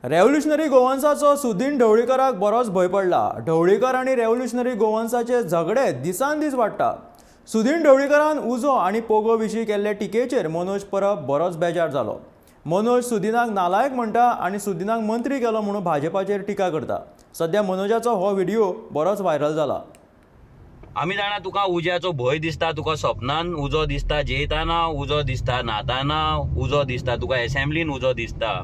Revolutionary गोवन्साचो Sudin ढवळीकराक बरोच भंय पडला. ढवळीकर आनी रेव्होल्युशनरी गोवन्साचे झगडे दिसान दीस वाडटा. सुदीन ढवळीकरान उजो आनी पोगो विशीं केल्ले टिकेचेर मनोज परब बरोच बेजार जालो. मनोज सुदीनाक नालायक म्हणटा आनी सुदीनाक मंत्री केलो म्हणून भाजपाचेर टिका करता. सध्या मनोजाचो हो व्हिडिओ बरोच व्हायरल जाला. आमी जाणा तुका उज्याचो भंय दिसता, तुका सपनान उजो दिसता, जेयताना उजो दिसता, न्हाताना उजो दिसता, तुका एसेंब्लीन उजो दिसता.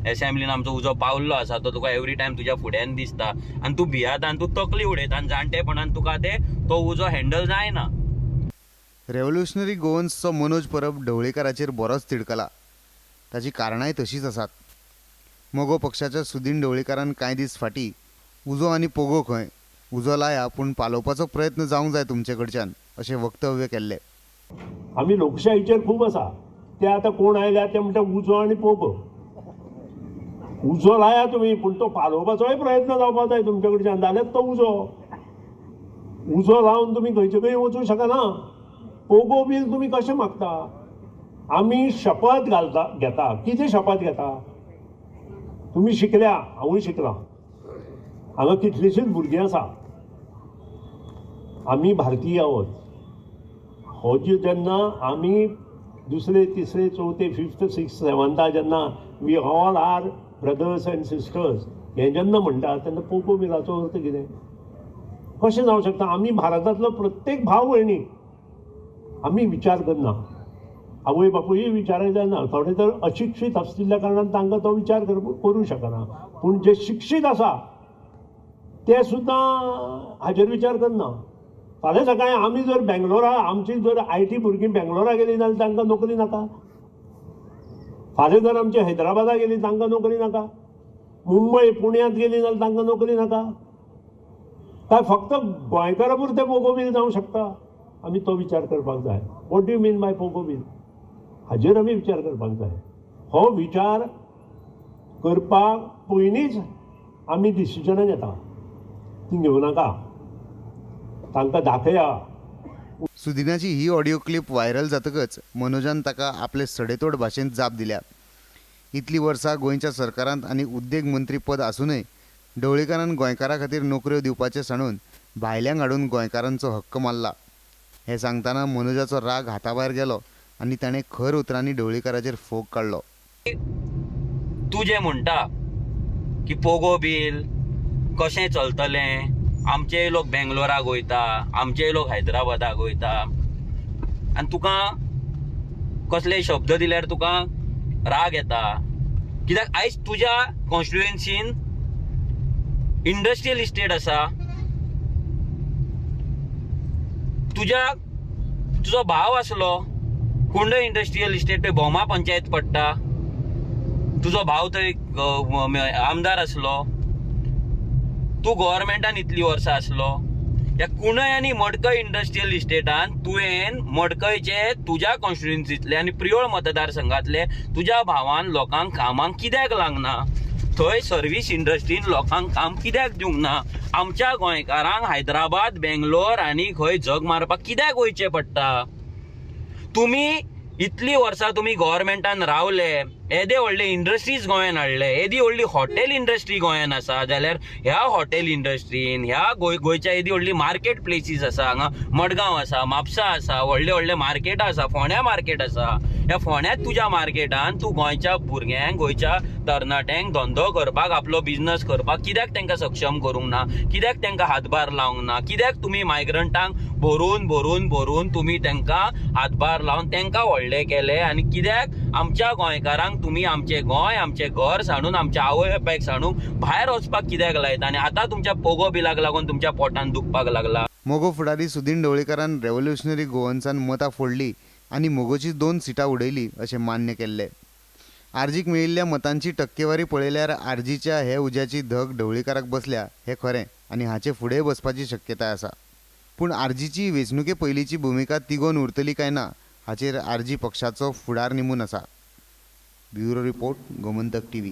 एसेंब्लीन आमचो उजो पावल्लो आसा तो तुका एवरी टायम तुज्या फुड्यान दिसता आनी तूं भियाता आनी तूं तकली उडयता आनी जाणटेपणान तुका ते तो उजो हँडल जायना. रेव्होल्युशनरी गोवन्सचो मनोज परब ढवळीकाराचेर बरोच तिडकला. ताची कारणांय तशींच आसात. मगो पक्षाच्या सुदीन ढवळीकारान कांय दीस फाटीं उजो आनी पोगो खंय, उजो लाया पूण पालोवपाचो प्रयत्न जावंक जाय तुमचे कडच्यान अशें वक्तव्य केल्लें. आमी लोकशाहीचेर खूब आसा. ते आतां कोण आयल्या ते म्हणटा उजो आनी पोगो. उजो लाया तुमी पूण तो पालोवपाचोय प्रयत्न जावपाक जाय तुमचे कडच्यान, जाल्यार तो उजो उजो लावन तुमी खंयचे खंय वचूंक शकना. पोगो बील तुमी कशें मागता? आमी शपथ घालता घेता. कितें शपथ घेता? तुमी शिकल्या, हांवूय शिकलां. हांगा कितलींशींच भुरगीं आसा. आमी भारतीय आहोत. हो जे जेन्ना आमी दुसरे तिसरे चवथे फिफ्थ सिक्स सेवन्था जेन्ना we all are brothers and sisters हें जेन्ना म्हणटा तेन्ना पोगो बिलाचो अर्थ कितें? कशें जावंक शकता? आमी भारतांतलो प्रत्येक भाव भयणी आमी विचार करना. आवय बापूय विचारय जायना. थोडे तर अशिक्षीत आशिल्ल्या कारणान तांकां तो विचार करूं शकना. पूण जे शिक्षीत आसा ते सुद्दां हाजेर विचार करना. फाल्यां सकाळीं आमी जर बेंगलोरा, आमची जर IT भुरगीं बेंगलोरा गेलीं जाल्यार तांकां नोकरी नाका. फाल्यां जर आमची हैदराबादा गेली तांकां नोकरी नाका. मुंबय पुण्यांत गेली जाल्यार तांकां नोकरी नाका. काय फक्त गोंयकारां पुरतें पोगो बील जावंक शकता? आमी तो विचार करपाक जाय. What do you mean by Pogo bill? हाजेर आमी विचार करपाक जाय. हो विचार करपाक पयलींच आमी डिसिजनां घेता. ती घेवं नाका, तांकां दाखया. सुदिनाची ही ऑडियो क्लिप व्हायरल जातकच मनोजान ताका आपले सडेतोड भाशेंत जाप दिल्या. इतलीं वर्सां गोंयच्या सरकारांत आनी उद्देग मंत्री पद आसूनय ढवळीकारान गोंयकारां खातीर नोकऱ्यो दिवपाचें सांडून भायल्यांक हाडून गोंयकारांचो हक्क मारला हें सांगतना मनोजाचो राग हाताभायर गेलो आनी ताणें खर उतरांनी ढवळीकाराचेर फोग काडलो. तूं जें म्हणटा की पोगो बील कशें चलतलें, आमचेय लोक बेंगलोराक वयता, आमचेय लोक हैदराबादाक वयता आनी तुका कसलेय शब्द दिल्यार तुका राग येता. कित्याक आयज तुज्या कॉन्स्टिट्युएन्सीन इंडस्ट्रियल इस्टेट आसा. तुजो भाव आसलो कुंडय इंडस्ट्रियल इस्टेट, थंय भोमा पंचायत पडटा. तुजो भाव थंय आमदार आसलो. तूं गव्हर्मेंटान इतलीं वर्सां आसलो. ह्या कुंडय आनी मडकय इंडस्ट्रियल इस्टेटान तुवें मडकयचे तुज्या कॉन्स्टिट्युएन्सींतले आनी प्रियोळ मतदारसंघातले तुज्या भावान लोकांक कामाक कित्याक लागना? थंय सर्वीस इंडस्ट्रीन लोकांक काम कित्याक दिवंक ना? आमच्या गोंयकारांक हैदराबाद, बेंगलोर आनी खंय जग मारपाक कित्याक वयचें पडटा? तुमी इतलीं वर्सां तुमी गव्हर्मेंटान रावले, येदे व्हडले इंडस्ट्रीज गोंयान हाडले, येदी व्हडली हॉटेल इंडस्ट्री गोंयान आसा, जाल्यार ह्या हॉटेल इंडस्ट्रीन ह्या गोंयच्या येदी व्हडली मार्केट प्लेसीस आसा. हांगा मडगांव आसा, म्हापसा आसा, व्हडले व्हडले मार्केटां आसा, फोंड्या मार्केट आसा. ह्या फोंड्यांत तुज्या मार्केटान तूं गोंयच्या भुरग्यांक, गोंयच्या तरणाट्यांक धंदो करपाक, आपलो बिजनस करपाक कित्याक तांकां सक्षम करूंक ना? कित्याक तांकां हातभार लावंक ना? कित्याक तुमी मायग्रंटांक भरून भरून भरून तुमी तांकां हातभार लावन तांकां व्हडले केले? आनी कित्याक आमच्या गोंयकारांक तुमी आमचें गोंय, आमचें घर सांडून, आमच्या आवय बापायक सांडून भायर वचपाक कित्याक लायता? आनी आतां तुमच्या पोगो बिलाक लागून तुमच्या पोटान दुखपाक लागला. मगो फुडारी सुदीन ढवळीकारान रेव्होल्युशनरी गोवन्सान मतां फोडली आनी मगोची 2 सिटां उडयली अशें मान्य केल्लें. आरजीक मेळिल्ल्या मतांची टक्केवारी पळयल्यार आरजीच्या हे उज्याची धग ढवळीकाराक बसल्या हें खरें आनी हाचे फुडें बसपाची शक्यताय आसा. पूण आरजीची वेंचणुके पयलींची भुमिका तिगोवन उरतली काय ना हाचेर आरजी पक्षाचो फुडार निंबून आसा. Bureau report, Gomantak TV.